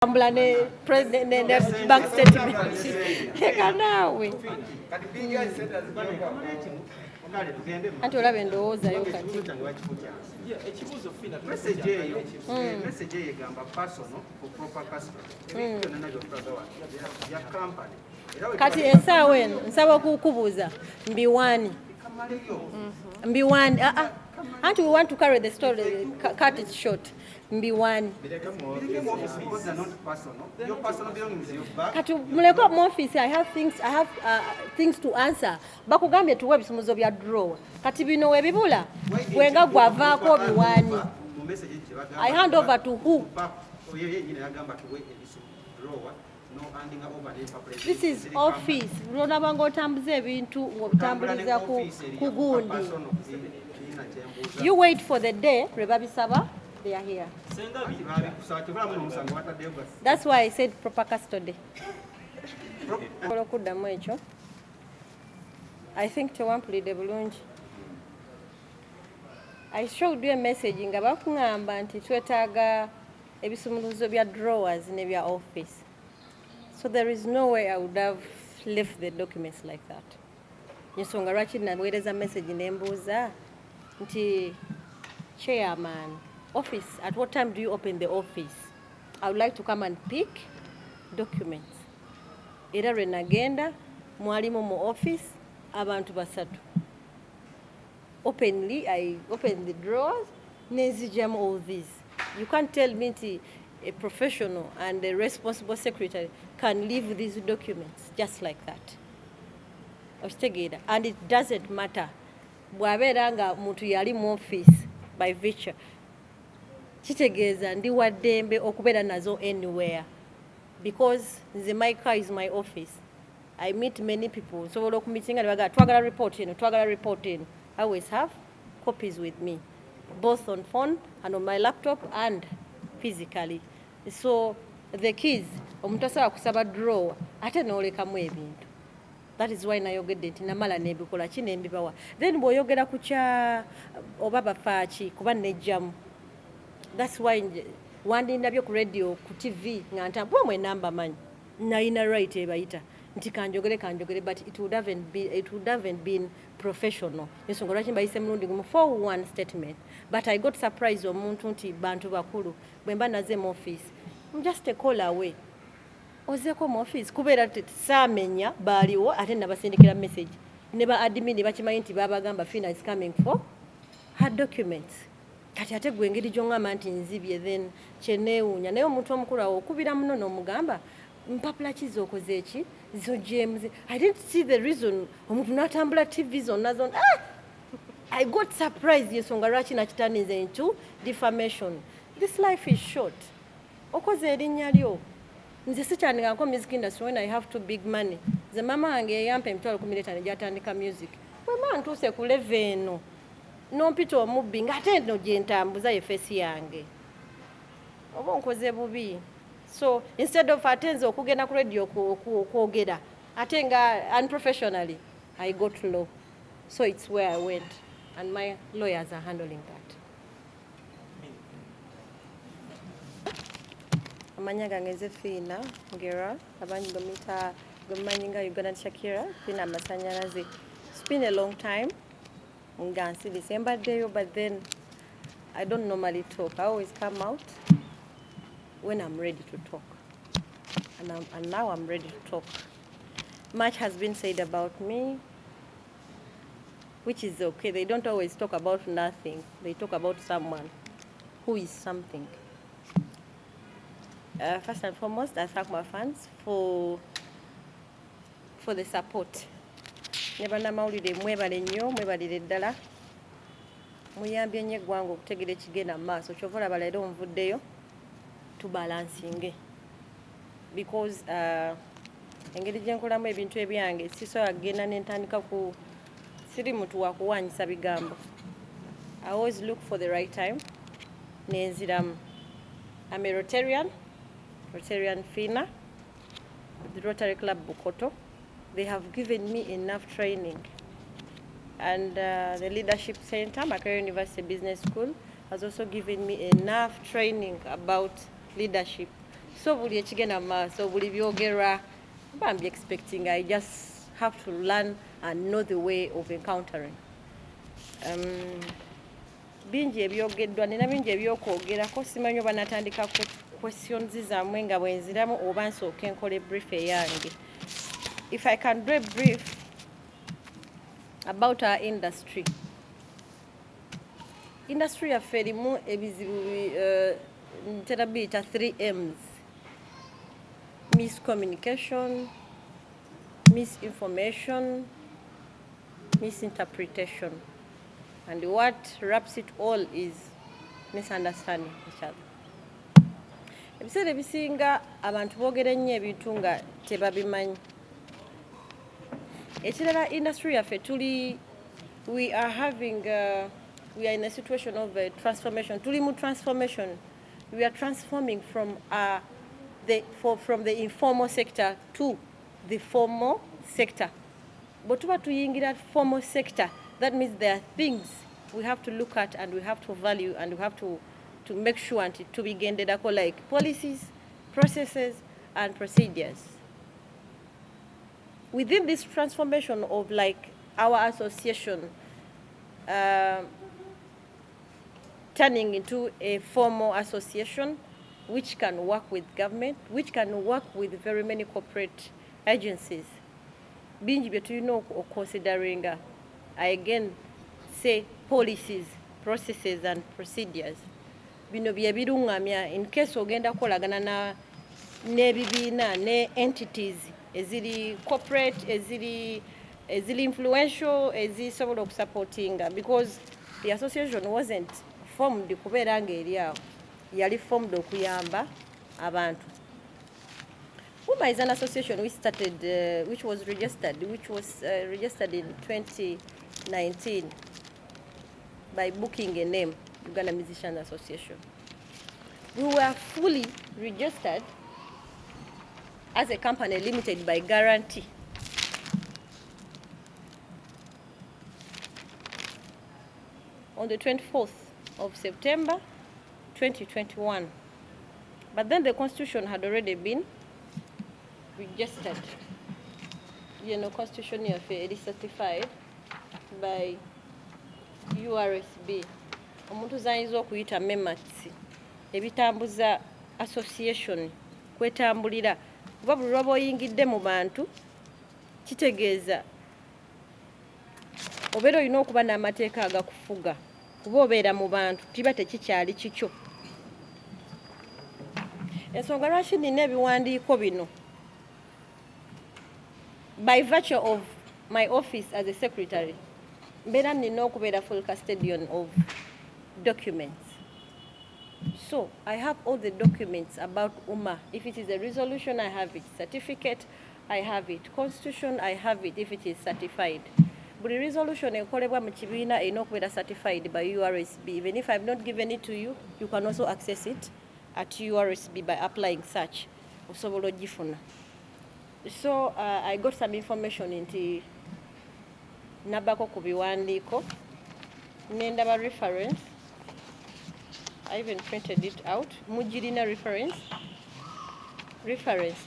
Tambula ne bank statement, leka naawe. Anti olaba endowoozayo kati. Ekibuuzo, Fina. Message eyo, message eyo egamba personal for proper custody. Ebintu byonna byotulaga wano bya company. Era we Kati essaawa eno nsaba okukubuuza, mbiwaani? Kamaleyo. Mbiwaani? Ah, ah. Anti we want to carry the story, cut it short. Mbiwaani? Bireke mu office because they're not personal. Your personal belongings, your bag. Kati muleke mu office. I have things to answer. Bakugambye tuwe ebisumuzo bya drawer, kati bino webibula gwenga gwavaako obiwaani? Mu message gye bagamba I hand over to who? Oyo yennyini yagamba tuwe ebisu drawer no handing over n'empapula. This is office. Lwonaba ng'otambuza ebintu ng'obitambuliza ku gundi. You wait for the day lwe babisaba, they are here. Senga. Babikusaba kyobulamu n'omusango bataddeyo gwa That's why I said proper custody. Osobola okuddamu ekyo? I think tewampulidde bulungi. I showed you a message nga bakuŋŋamba nti twetaaga ebisumuluzo bya drawers ne bya office, so there is no way I would have left the documents like that. Ensonga lwaki naweereza message ne mbuuza nti, "Chairman, office, at what time do you open the office? I would like to come and pick documents." Era lwe nagenda mwalimu mu office abantu basatu. Openly, I opened the drawers nenzigyamu all these. You can't tell me nti a professional and a responsible secretary can leave these documents just like that. Okitegeera? And it doesn't matter bw'abeera nga muntu yali mu office by virtue, kitegeeza ndi wa ddembe okubeera nazo anywhere, because nze my car is my office. I meet many people. Nsobola okumitinga ne bagamba twagala report eno, twagala report eno. I always have copies with me, both on phone and on my laptop and physically. So the keys, omuntu asobola kusaba drawer ate n'olekamu ebintu. That is why nayogedde nti namala nebikola ki nembibawa. Then bw'oyogera ku kya oba bafaaki kuba nejjamu, that's why wandindabye ku radio, ku TV nga ntambula, mwenna mbamanyi, nalina right ebayita nti kanjogere, kanjogere, but it would haven't been professional. Ensonga lwaki mbayise mulundi gumu for one statement. But I got surprise omuntu nti bantu bakulu, bwe mba naze mu office, I'm just a call away. Ozeeko mu office kubeera saamenya baaliwo, ate nabasindikira message ne ba admin bakimanyi nti babagamba Fina is coming for her documents. Kati ate gwe engeri gy'oŋŋamba nti nzibye, then kyeneewuunya. Naye omuntu omukulu awo okubira muno n'omugamba mpapula ki z'okoze eki zojemuze. I didn't see the reason omuntu n'atambula TV zonna zonna. Ah! I got surprised. Ensonga lwaki nakitanize into defamation. This life is short. Okoze erinnya lyo. Nze sikyandikako music industry when I have too big money. Nze mama wange yeyampa 15,000 gyatandika music. Bwema ntuuse ku level eno nompita omubbi, ng'ate eno gye ntambuza ye face yange, oba onkoze bubi. So instead of ate nze okugenda ku radio okwogera ate nga unprofessionally, I got low. So it's where I went and my lawyers are handling that. Amanya gange nze Fiina Ngera, abangi bamuyita gwemumanyi nga Ugandan Shakira, Fiina Amasanyalaze. It's been a long time nga nsirise mbaddeyo, but then I don't normally talk. I always come out when I'm ready to talk, and now I'm ready to talk. Much has been said about me, which is okay. They don't always talk about nothing. They talk about someone who is something. First and foremost, I thank my fans for the support. Ne bannamawulire mwebale nnyo, mwebalire ddala, muyambye nnyo eggwanga okutegeera ekigenda mu maaso. Kyova olaba leero nvuddeyo tubalansinge, because engeri gye nkolamu ebintu ebyange, sisobola kugenda nentandika ku siri muntu wakuwanyisa bigambo. I always look for the right time nenziramu. I'm a Rotarian, Rotarian Fina, the Rotary Club Bukoto. They have given me enough training. And the Leadership Center, Makerere University Business School, has also given me enough training about leadership. So buli ekigenda mu maaso, buli byogerwa, mba mbi expecting. I just have to learn and know the way of encountering. Bingi ebyogeddwa, nina bingi ebyokwogerako. Simanyi oba natandika ku questions zammwe nga bwenziramu oba nsooke nkole brief eyange. If I can do a brief about our industry. Industry yaffe erimu ebizibu, ntera biyita 3 Ms: miscommunication, misinformation, misinterpretation. And what wraps it all is misunderstanding each other. Ebiseera ebisinga abantu boogera ennyo ebintu nga tebabimanyi. Ekirala, industry yaffe tuli, we are having we are in a situation of a transformation. Tuli mu transformation. We are transforming from the informal sector to the formal sector. Bwe tuba tuyingira formal sector, that means there are things we have to look at and we have to value and we have to make sure nti tubigenderako, like policies, processes and procedures. Within this transformation of like our association turning into a formal association which can work with government, which can work with very many corporate agencies, bingi bye tulina okuconsideringa. I again say policies, processes and procedures. Bino bye biruŋŋamya in case ogenda kukolagana na n'ebibiina ne entities eziri corporate, eziri influential, ezisobola okusupportinga, because the association wasn't formed kubeera ng'eri awo, yali formed okuyamba abantu. UMA is an association which started, which was registered in 2019 by booking a name, Uganda Musicians Association. We were fully registered as a company limited by guarantee on the 24th of September 2021. But then the constitution had already been registered. Constitution yaffe eri certified by URSB. Omuntu zayinza okuyita memats, ebitambuza association kwetambulira, kuba buli lwaba oyingidde mu bantu kitegeeza obeera olina okuba n'amateeka agakufuga, kuba obeera mu bantu, kiba tekikyali kikyo. Ensonga lwaki nina ebiwandiiko bino, by virtue of my office as a secretary, mbeera nina okubeera full custodian of documents. So I have all the documents about UMA. If it is a resolution, I have it. Certificate, I have it. Constitution, I have it if it is certified. Buli resolution ekolebwa mu kibiina erina okubeera certified by URSB. Even if I've not given it to you, you can also access it at URSB by applying search. Osobola ogifuna. So I got some information nti nabbako ku biwandiiko, nendaba reference. I even printed it out. Mugirina reference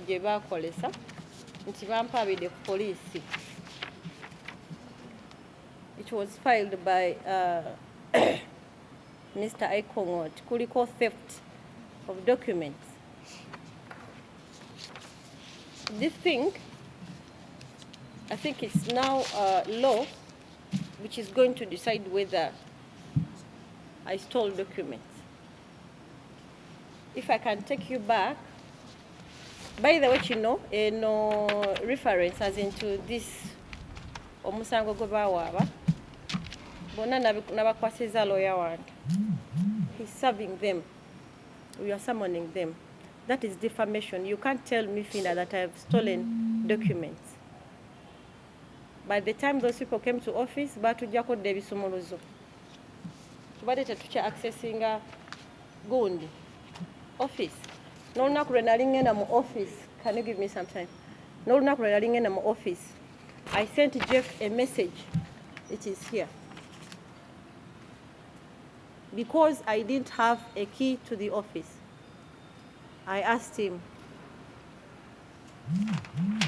gye baakolesa nti bampaabidde ku poliisi. It was filed by Mr. Ikongot. Kuliko theft of documents. This thing, I think it's now law which is going to decide whether I stole documents. If I can take you back, by the way, eno reference as into this omusango gwe bawaaba bonna nabakwasiza lawyer wange. He's serving them. We are summoning them. That is defamation. You can't tell me, Fina, that I have stolen documents. By the time those people came to office, batuggyako dda ebisumuluzo, tubadde tetukya accessinga gundi office. N'olunaku lwe nali ngenda mu office, can you give me some time? N'olunaku lwe nali ngenda mu office, I sent Jeff a message. It is here. Because I didn't have a key to the office. I asked him,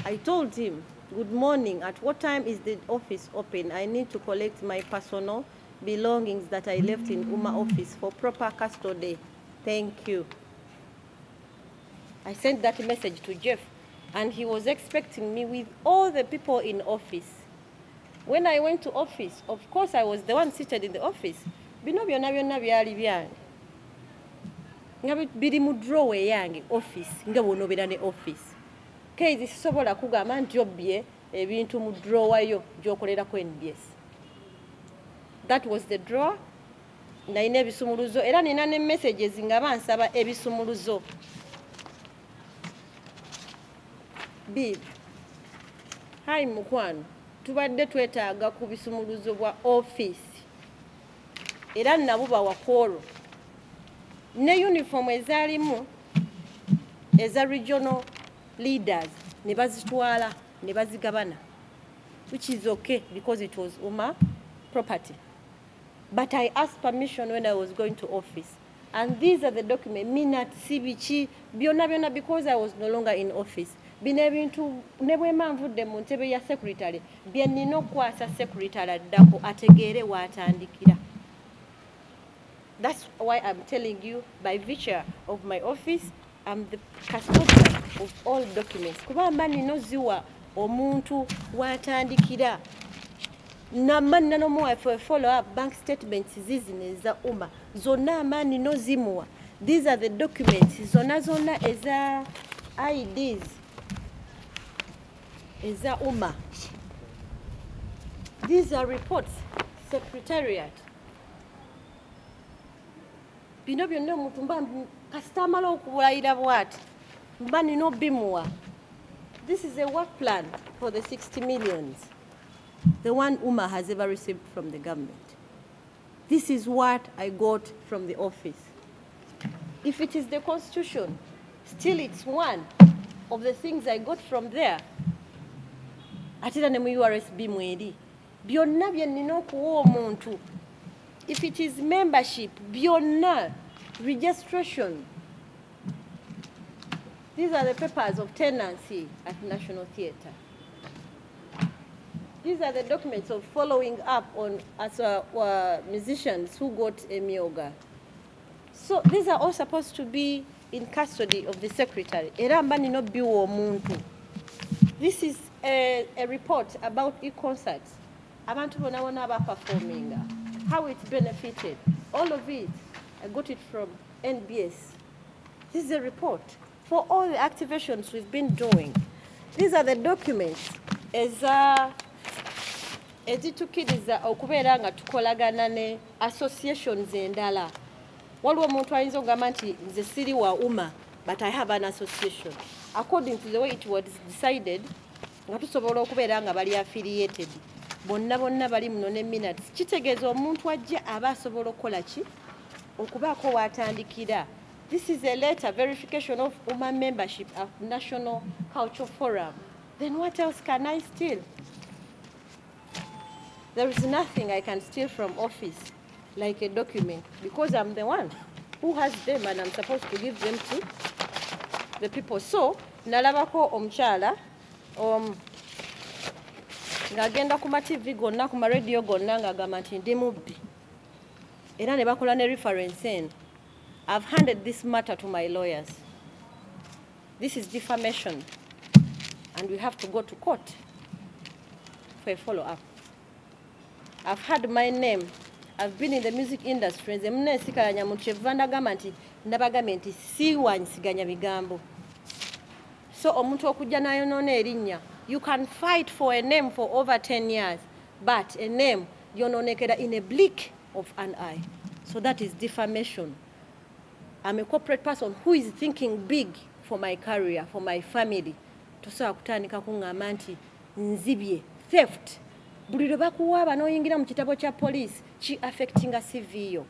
I told him, "Good morning, at what time is the office open? I need to collect my personal belongings that I left in UMA office for proper custody. Thank you." I sent that message to Jeff, and he was expecting me with all the people in office. When I went to office, of course I was the one seated in the office. Bino byonna byonna byali byange nga biri mu drawer eyange office, nga bw'onobeera ne office keizi, sisobola kugamba nti obbye ebintu mu drawer yo gy'okolerako NBS. That was the drawer. Nalina ebisumuluzo era nina ne messages nga bansaba ebisumuluzo biibyo. "Hi mukwano, tubadde twetaaga ku bisumuluzo bwa office," era nabubawa kwolwo ne uniform ezaalimu eza regional leaders ne bazitwala ne bazigabana, which is okay because it was UMA property. But I asked permission when I was going to office, and these are the documents, minutes, biki byonna byonna, because I was no longer in office. Bino ebintu ne bwema nvudde mu ntebe ya secretary, bye nnina okukwasa secretary addako ategeere waatandikira. That's why I'm telling you, by virtue of my office, I'm the custodian of all documents. Kuba mba nina oziwa omuntu w'atandikira. Namma nina n'omuwa for a follow up. Bank statements zizino eza UMA zonna mba nina ozimuwa. These are the documents zonna zonna eza IDs eza UMA. These are reports, secretariat. Bino byonna omuntu mba kasita amala okubulayira bw'ati mba nina obimuwa. This is a work plan for the 60 millions, the one UMA has ever received from the government. This is what I got from the office. If it is the constitution, still it's one of the things I got from there. Ate era ne mu URSB mweri byonna bye nnina okuwa omuntu. If it is membership, byonna, registration. These are the papers of tenancy at National Theatre. These are the documents of following up on as musicians who got emyoga. So these are all supposed to be in custody of the secretary. Era mba nina obiwa omuntu. This is a report about e-concerts. Abantu bonna bonna abaperforminga, how it benefited, all of it. I got it from NBS. This is a report for all the activations we've been doing. These are the documents eza ezitukkiriza okubeera nga tukolagana ne associations endala. Waliwo omuntu ayinza okugamba nti nze siri wa UMA, but I have an association. According to the way it was decided, nga tusobola okubeera nga bali affiliated bonna bonna bali muno ne minutes. Kitegeeza omuntu ajja aba asobola okukola ki, okubaako waatandikira. This is a letter verification of UMA membership at National Cultural Forum. Then what else can I steal? There is nothing I can steal from office like a document, because I'm the one who has them and I'm supposed to give them to the people. So nalabako omukyala ng'agenda ku ma TV gonna, ku ma radio gonna, ng'agamba nti ndi mubbi, era ne bakola ne reference eno. I've handed this matter to my lawyers. This is defamation and we have to go to court for a follow up. I've had my name. I've been in the music industry. Nze munensikalanya muntu, kyevuva ndagamba nti nabagambye nti siwanyisiganya bigambo. So omuntu okujja n'ayonoona erinnya, you can fight for a name for over 10 years, but a name yonoonekera in a blink of an eye. So that is defamation. I'm a corporate person who is thinking big for my career, for my family. Tosobola kutandika kuŋŋamba nti nzibye. Theft, buli lwe bakuwaaba n'oyingira mu kitabo kya police, ki affectinga CV yo.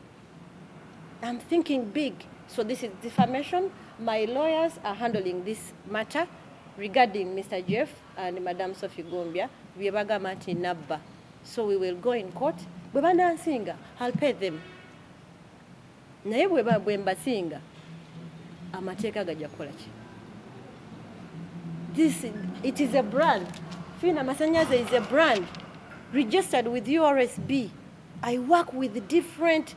I'm thinking big. So this is defamation. My lawyers are handling this matter regarding Mr. Jeff and Madam Sophie Gombya bye bagamba nti nabba. So we will go in court. Bwe banansinga, I'll pay them. Naye bwe mbasinga, Amateeka gajja kukola ki? This, it is a brand. Fina Masanyaze is a brand registered with URSB. I work with different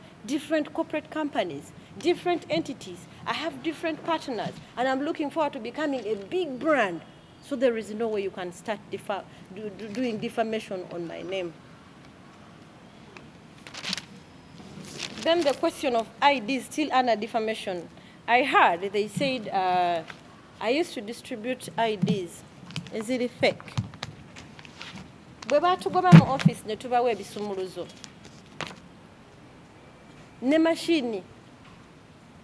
corporate companies, different entities. I have different partners, and I'm looking forward to becoming a big brand. So there is no way you can start doing defamation on my name. Then the question of ID is still under defamation. I heard they said I used to distribute IDs. Is it fake? Bwe baatugoba mu office ne tubawa ebisumuluzo ne mashini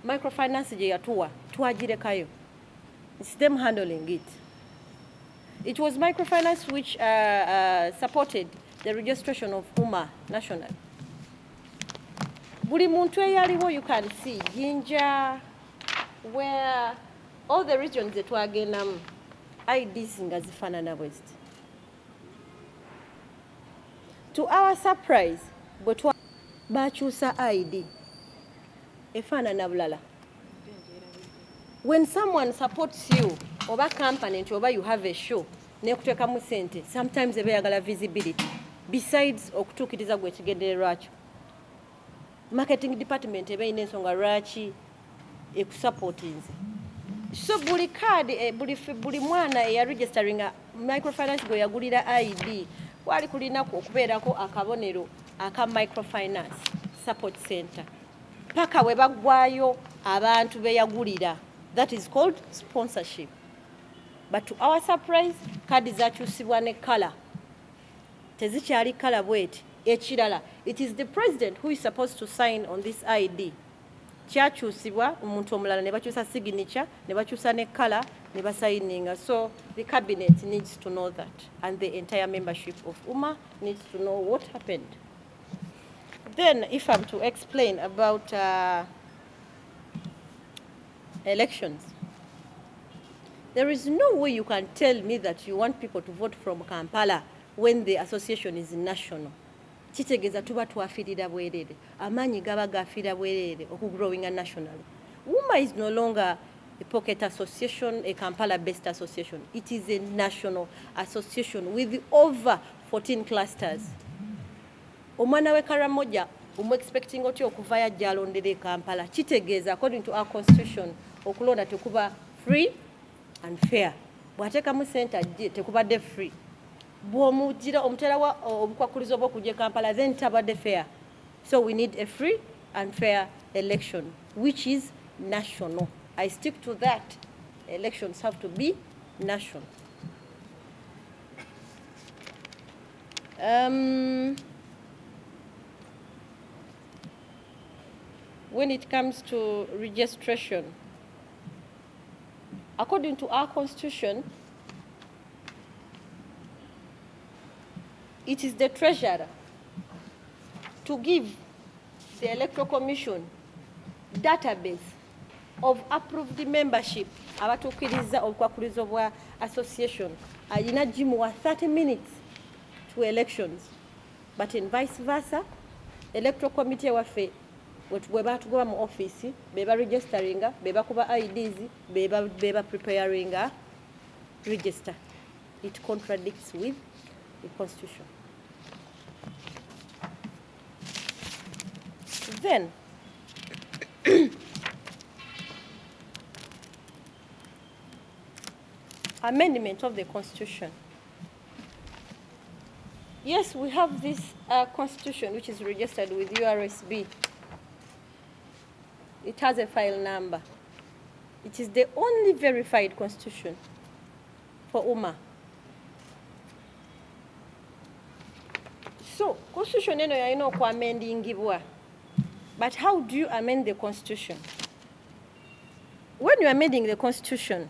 microfinance gye yatuwa twagirekayo. It's them handling it. It was microfinance which supported the registration of UMA national. Buli muntu eyaliwo, you can see Jinja, where all the regions zetwagendamu, IDs nga zifaanana bwe ziti. To our surprise, bwe bakyusa ID efaanana bulala. When someone supports you oba company nti oba you have a show nekuteekamu sente, sometimes eba eyagala visibility besides okutuukiriza gwe ekigendererwa kyo. Marketing department eba erina ensonga lwaki ekusupportinze. So buli card, buli mwana eyaregisteringa microfinance gwe yagulira ID, kwali kulinaku okubeerako akabonero aka microfinance support center paka we baggwayo abantu be yagulira. That is called sponsorship. But to our surprise, kadi zakyusibwa ne color, tezikyali color bweti. Ekirala, it is the president who is supposed to sign on this ID. Kyakyusibwa omuntu omulala ne bakyusa signature ne bakyusa ne color ne basayininga. So the cabinet needs to know that, and the entire membership of UMA needs to know what happened. Then if I'm to explain about elections, there is no way you can tell me that you want people to vote from Kampala when the association is national. Kitegeeza tuba twafiirira bwereere, amaanyi gaba gafiira bwereere okugrowinga nationally. UMA is no longer a pocket association, a Kampala-based association. It is a national association with over 14 clusters. Omwana w'e Karamoja omu-expecting otya okuvayo ajja alondera e Kampala? Kitegeeza according to our constitution, okulonda tekuba free and fair. Bw'ateekamu sente ajje, tekubadde free. Bw'omugira omuterawa obukwakulizo bw'okujja e Kampala, then tabadde fair. So we need a free and fair election, which is national. I stick to that. Elections have to be national. When it comes to registration, according to our constitution, it is the treasurer to give the Electoral Commission database of approved membership abatuukiriza obukwakulizo bwa association. Alina gimuwa 30 minutes to elections, but in vice versa, electoral committee waffe bwe batugoba mu office, be baregisteringa, be bakuba IDs, be ba preparinga register. It contradicts with the constitution. Then amendment of the constitution. Yes, we have this constitution which is registered with URSB. It has a file number. It is the only verified constitution for UMA. So, constitution eno yalina okwamendingibwa. But how do you amend the constitution? When you are amending the constitution,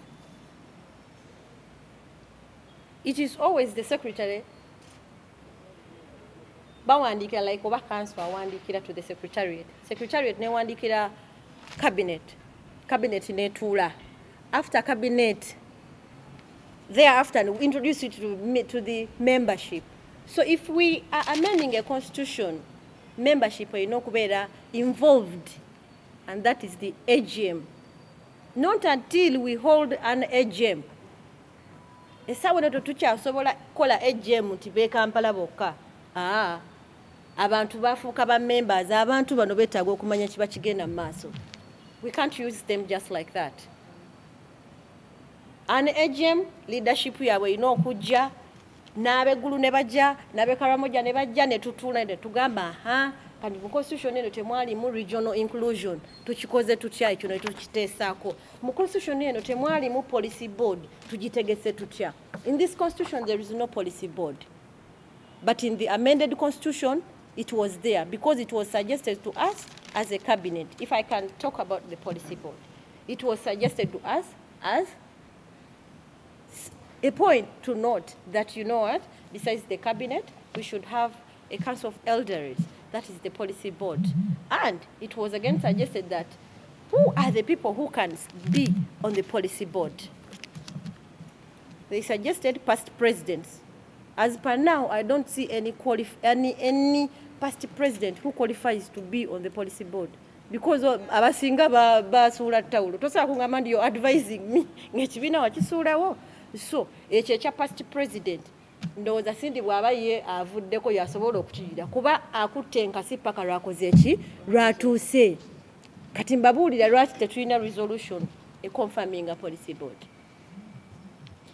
it is always the secretary bawandiikira, like oba council awandiikira to the secretariat, secretariat newandiikira cabinet, cabinet netuula. After cabinet, thereafter we introduce it to the membership. So if we are amending a constitution, membership erina okubeera involved, and that is the AGM. Not until we hold an AGM. Essaawa eno tetukyasobola kukola AGM nti b'e Kampala bokka. Aa, abantu bafuuka ba members, abantu bano beetaaga okumanya kiba kigenda mu maaso. We can't use them just like that. An AGM, leadership yaabwe erina okujja, n'abeggulu ne bajja, n'abekaramoja ne bajja, ne tutuula ne tugamba, aha, kati mu constitution eno temwalimu regional inclusion, tukikoze tutya ekyo ne tukiteesaako? Mu constitution eno temwalimu policy board, tugitegese tutya? In this constitution there is no policy board, but in the amended constitution it was there because it was suggested to us as a cabinet. If I can talk about the policy board, it was suggested to us as a point to note that, you know what, besides the cabinet, we should have a council of elders, that is the policy board. And it was again suggested that who are the people who can be on the policy board? They suggested past presidents. As per now, I don't see any past president who qualifies to be on the policy board, because abasinga basuula tawulo. Tosobola kungamba nti you're advising me ng'ekibiina wakisuulawo. So ekyo ekya past president, ndowooza Sindi bw'aba ye avuddeko yasobola okukiyira, kuba akutte enkasi paka lwakoze eki lwatuuse. Kati mbabuulira lwaki tetulina resolution econfirminga policy board.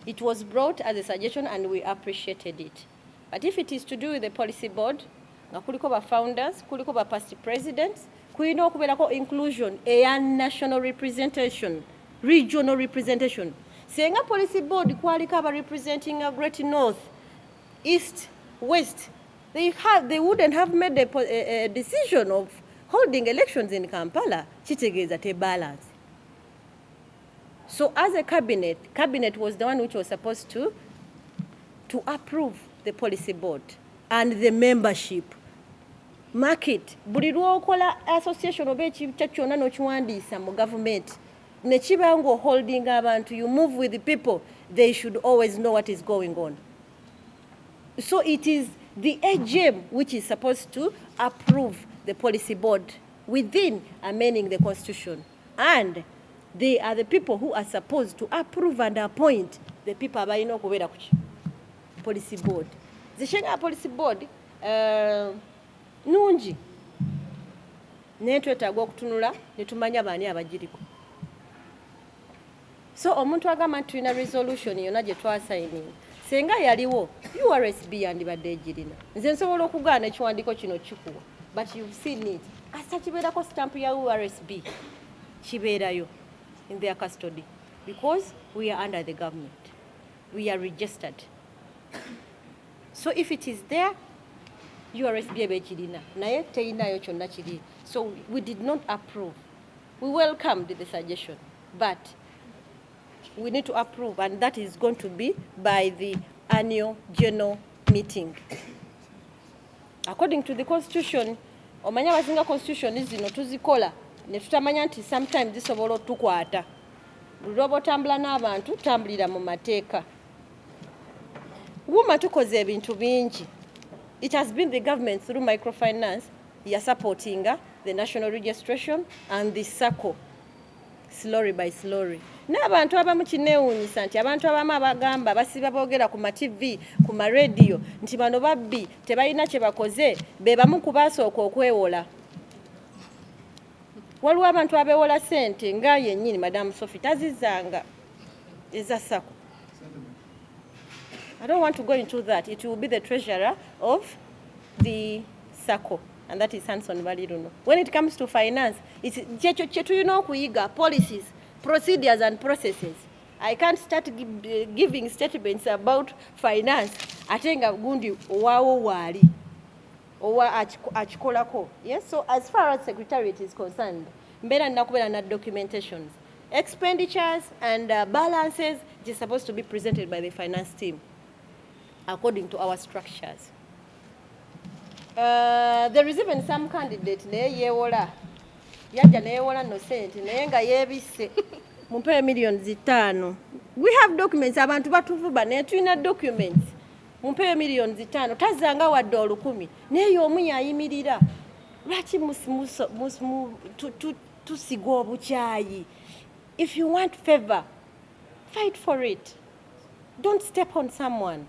It was brought as a suggestion and we appreciated it. But if it is to do with the policy board, nga kuliko ba founders, kuliko ba past presidents, kulina okubeerako inclusion eya national representation, regional representation. Senga policy board kwaliko aba representing a Great North, East, West, they wouldn't have made a decision of holding elections in Kampala. Kitegeeza te balance. So as a cabinet, cabinet was the one which was supposed to approve the policy board and the membership. Market, buli lw'okola association oba ekipya kyonna n'okiwandiisa mu government, ne kiba ng'oholding abantu, you move with the people, they should always know what is going on. So it is the AGM which is supposed to approve the policy board within amending the constitution. And they are the people who are supposed to approve and appoint the people abalina okubeera ku policy board. Zishenga policy board nungi, naye twetaaga okutunula ne tumanya baani abagiriko. So omuntu agamba nti tulina resolution yonna gye twasayininga, senga yaliwo URSB yandibadde egirina. Nze nsobola okugaana ekiwandiiko kino kikuwa, but you've seen it. Kasita kibeerako stamp ya URSB, kibeerayo in their custody, because we are under the government, we are registered. So if it is there, URSB eba ekirina, naye teyinayo kyonna kiri. So we did not approve. We welcomed the suggestion, but we need to approve, and that is going to be by the annual general meeting according to the constitution. Omanya abasinga constitution zino tuzikola ne tutamanya nti sometimes zisobola otukwata. Buli lwoba otambula n'abantu, tambulira mu mateeka. UMA tukoze ebintu bingi. It has been the government through microfinance yasupportinga the national registration and the SACCO, slowly by slowly. N'abantu abamu kineewuunyisa nti abantu abamu abagamba basiba boogera ku ma TV, ku marediyo nti bano babbi, tebalina kye bakoze, be bamu ku baasooka okwewola. Waliwo abantu abeewola ssente nga yennyini Madamu Sophie tazizanga eza SACCO. I don't want to go into that. It will be the treasurer of the SACCO, and that is Hanson Baliruno. When it comes to finance, it's kyekyo kye tulina okuyiga, policies, procedures and processes. I can't start giving statements about finance ate nga gundi owaawo waali owa akikolako. Yes, so as far as secretariat is concerned, mbeera nina kubeera na documentations, expenditures and balances, which is supposed to be presented by the finance team according to our structures. There is even some candidate naye yeewola, yajja neyewola nno sente, naye nga yeebisse, mumpewe miliyoni 5. We have documents. Abantu batuvuba, naye tulina documents. Mumpewe miliyoni 5, tazanga wadde 1000, naye y'omu yayimirira. Lwaki tusiga obukyayi? If you want favor, fight for it. Don't step on someone.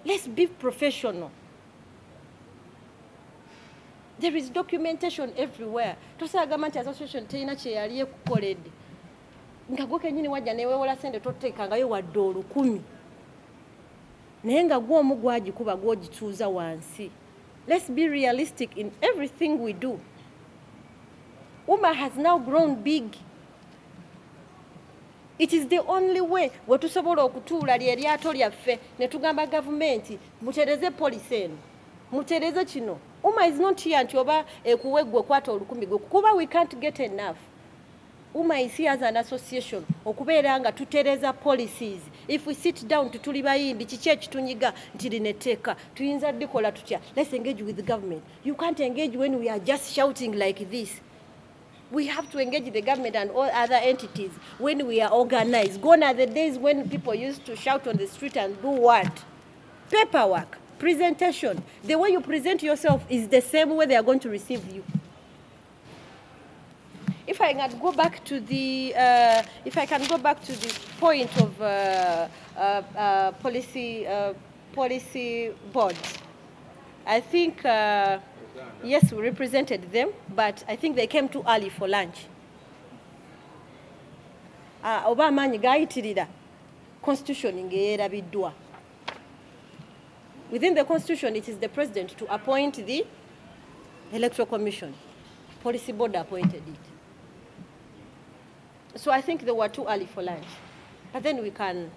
Let's be professional. There is documentation everywhere. Tosobola nti association terina kye yali ekukoledde, nga gwe kenyini wajja neweewola sente, toteekangayo wadde 1000, naye nga gwe omu gwagikuba, gwogituuza wansi. Let's be realistic in everything we do. UMA has now grown big. It is the only way we tusobola okutuula lye eryato lyaffe ne tugamba gavumenti, "Mutereze policy eno, mutereze kino." UMA is not here nti oba ekuwe gwe kwata 1000 gwe kuba we can't get enough. UMA is here as an association okubeera nga tutereza policies. If we sit down, tutuli bayimbi, kiki ekitunyiga nti lino etteeka tuyinza dikola tutya? Let's engage with the government. You can't engage when we are just shouting like this. We have to engage the government and all other entities when we are organized. Gone are the days when people used to shout on the street and do what? Paperwork, presentation. The way you present yourself is the same way they are going to receive you. If I can go back to the point of policy boards, I think yes, we represented them, but I think they came too early for lunch. Oba amaanyi gayitirira constitution ng'eyeerabiddwa. Within the constitution, it is the president to appoint the Electoral Commission. Policy board appointed it. So I think they were too early for lunch. But then we can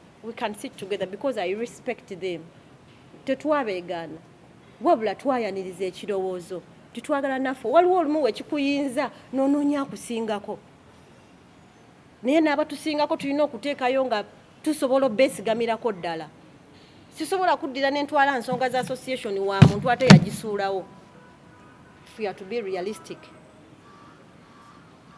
sit together because I respect them. Tetwabeegaana, wabula twayaniriza ekirowoozo. Titwagala naffe waliwo olumu wekikuyinza n'onoonya akusingako, naye n'abatusingako tulina okuteekayo nga tusobola obeesigamirako ddala. Sisobola kuddira n'entwala nsonga za association wa muntu ate yagisuulawo. If we are to be realistic,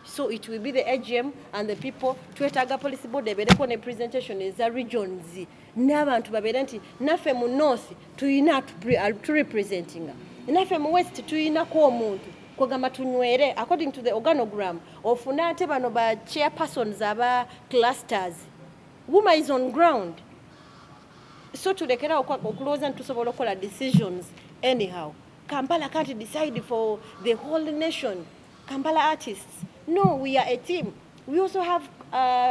so it will be the AGM and the people. Twetaaga policy board ebeereko ne presentation eza regions n'abantu babeere nti naffe mu north tuyina turepresentinga, naffe mu west tuyinako omuntu kwegamba tunywere according to the organogram. Ofune ate bano ba chairpersons aba clusters. UMA is on ground, so tulekerawo okulowooza nti tusobola okukola decisions anyhow. Kampala can't decide for the whole nation. Kampala artists, no, we are a team. We also have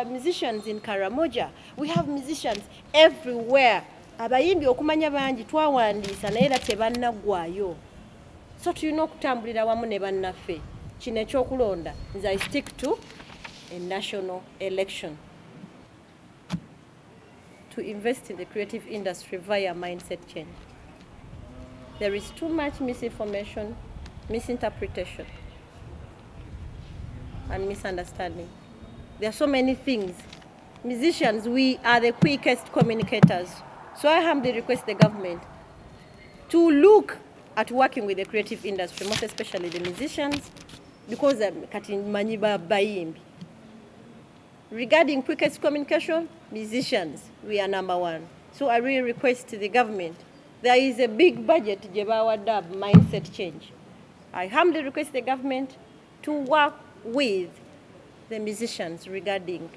musicians in Karamoja. We have musicians everywhere. Abayimbi okumanya bangi twawandiisa, naye era tebannaggwayo, so tulina okutambulira wamu ne bannaffe. Kino ekyokulonda, nze I stick to a national election to invest in the creative industry via mindset change. There is too much misinformation, misinterpretation, and misunderstanding. There are so many things. Musicians, we are the quickest communicators. So I humbly request the government to look at working with the creative industry, most especially the musicians, because kati manyi bayimbi. Regarding quickest communication, musicians, we are number one. So I really request to the government, there is a big budget gye bawadde mindset change. I humbly request the government to work with the musicians regarding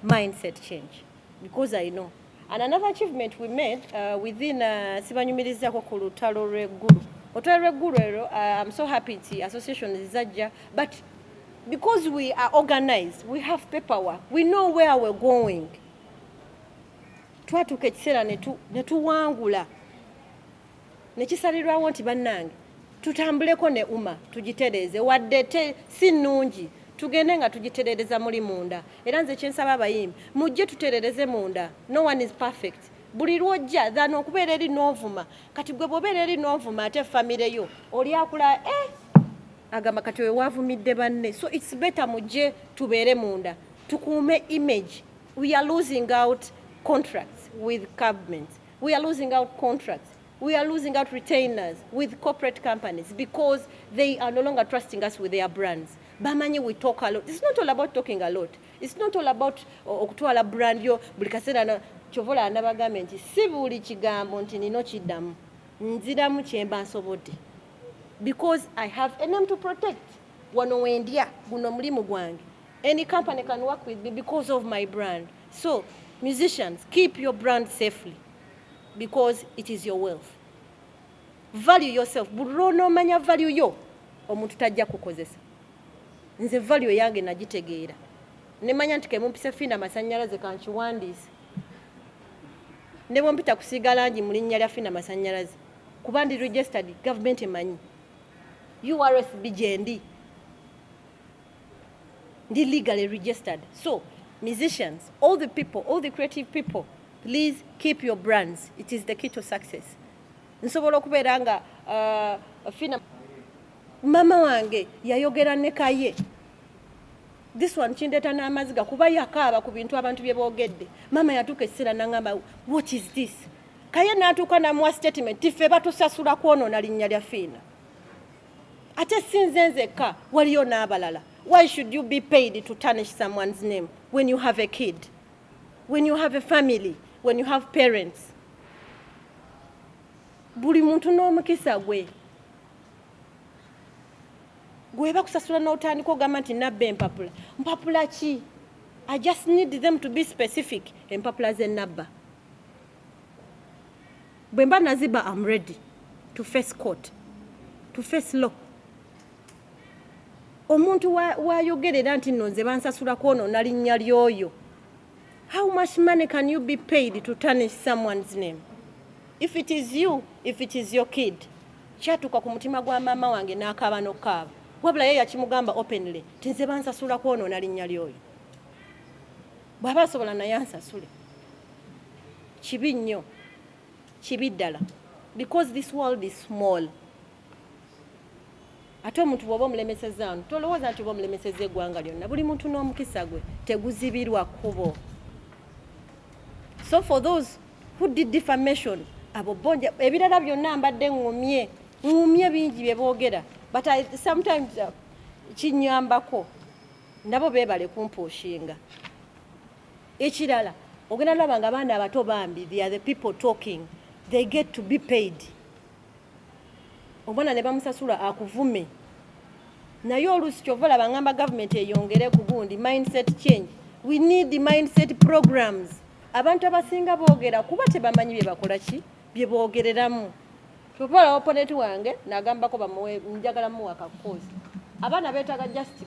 mindset change, because I know. And another achievement we made within sibanyumirizaako ku lutalo lw'eggulu. Olutalo lw'eggulu erwo, I'm so happy nti association zajja, but because we are organized, we have paperwork, we know where we're going. Twatuuka ekiseera ne tuwangula ne kisalirwawo nti bannange tutambuleko ne UMA tugitereeze, wadde si nnungi, tugende nga tugiterereza muli munda. Era nze kyensaba abayimbi, mujje tuterereze munda. No one is perfect. Buli lwojja than okubeera eri n'ovuma. Kati gwe bw'obeera eri n'ovuma ate famire yo oli akula eh, agamba kati oyo waavumidde banne. So it's better mujje tubeere munda, tukuume image. We are losing out contracts with government, we are losing out contracts, we are losing out retainers with corporate companies because they are no longer trusting us with their brands. Bamanyi we talk a lot. It's not all about talking a lot. It's not all about okutwala brand yo buli kaseera. Kyova olaba nabagambye nti si buli kigambo nti nina kiddamu. Nziramu kyemba nsobodde because I have a name to protect. Wano wendya, guno mulimu gwange. Any company can work with me because of my brand. So musicians, keep your brand safely because it is your wealth. Value yourself. Buli lw'onoomanya value yo, omuntu tajja kukozesa. Nze value yange nagitegeera, nemanya nti kemumpise Fiina Masanyalaze, kankiwandiise, ne bwe kusiiga langi mu linnya lya Fiina Masanyalaze, kuba ndi registered, government emanyi URSB gyendi, ndi legally registered. So musicians, all the people, all the creative people, please keep your brands. It is the key to success. Nsobola okubeera nga Fiina, mama wange yayogera ne Kaye. This one kindeeta n'amaziga kuba yakaaba ku bintu abantu bye boogedde. Maama yatuuka ekiseera naŋŋamba, "What is this?" Kaye n'atuuka namuwa statement, "Ffe batusasula kwonoona linnya lya Fiina, ate si nze nzekka, waliyo n'abalala." Why should you be paid to tarnish someone's name when you have a kid, when you have a family, when you have parents? Buli muntu n'omukisa gwe. Gwe bakusasula n'otandika ogamba nti nabba empapula. Mpapula ki? I just need them to be specific. Empapula ze nabba, bwe mba naziba, am ready to face court, to face law. Omuntu wayogerera nti nno nze bansasula kwonoona linnya ly'oyo. How much money can you be paid to tarnish someone's name? If it is you, if it is your kid. Kyatuuka ku mutima gwa maama wange n'akaaba n'okukaaba, wabula ye yakimugamba openly ti nze bansasula kwonoona linnya ly'oyo. Bw'aba asobola naye ansasule. Kibi nnyo, kibi ddala, because this world is small. Ate omuntu bw'oba omulemeseza wano, tolowooza nti oba omulemeseza eggwanga lyonna. Buli muntu n'omukisa gwe, teguzibirwa kkubo. So for those who did defamation, abo bonja. Ebirala byonna mbadde ŋŋumye, ŋŋumye bingi bye boogera, but sometimes kinyambako nabo beebale kumpushinga. Ekirala, ogenda laba nga abaana abato bambi, they are the people talking, they get to be paid. Omwana ne bamusasula akuvume. Naye oluusi kyova olaba ngamba gavumenti eyongere ku gundi mindset change. We need mindset programs. Abantu abasinga boogera kuba tebamanyi bye bakola, ki bye boogereramu. Kyova olaba opponent wange nagambako bamuwe, njagala muwa kakoozi. Abaana beetaaga just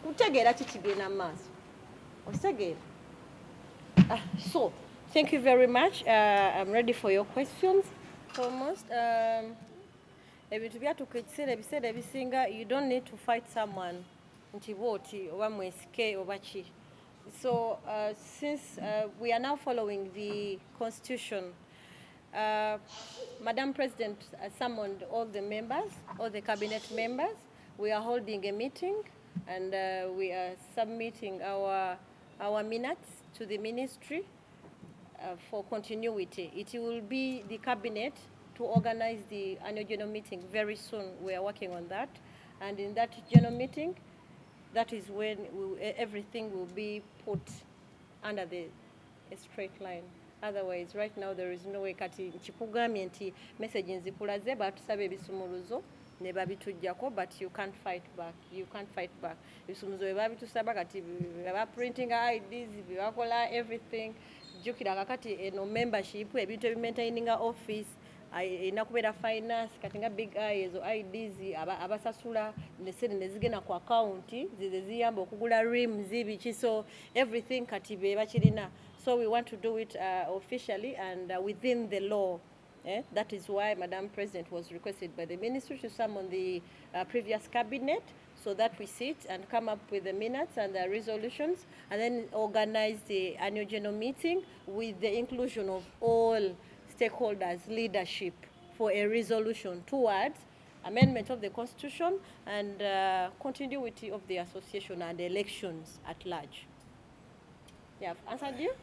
kutegeera ki kigenda mu maaso, okitegeera. So thank you very much. I'm ready for your questions. Almost ebintu byatuuka ekiseera, ebiseera ebisinga you don't need to fight someone nti bwoti oba mwesike oba ki. So since we are now following the constitution, Madam President summoned all the members, all the cabinet members. We are holding a meeting and we are submitting our minutes to the ministry for continuity. It will be the cabinet to organize the annual general meeting very soon. We are working on that. And in that general meeting, that is when everything will be put under a straight line. Otherwise, right now there is no way. Kati nkikugambye nti message nzikulaze, batusaba ebisumuluzo ne babituggyako, but you can't fight back. You can't fight back. Ebisumuluzo bwe babitusaba, kati ba printing IDs, bakola everything. Jjukira kakati eno membership, ebintu ebimaintaininga office erina kubeera finance. Kati nga Big Eye, ezo IDs abasasula nesente nezigenda ku account zize ziyamba okugula rims, biki. So everything kati be bakirina. So we want to do it officially and within the law. Eh? That is why Madam President was requested by the ministry to summon the previous cabinet so that we sit and come up with the minutes and the resolutions and then organize the annual general meeting with the inclusion of all stakeholders, leadership, for a resolution towards amendment of the constitution and continuity of the association and elections at large. Yeah, I've answered you?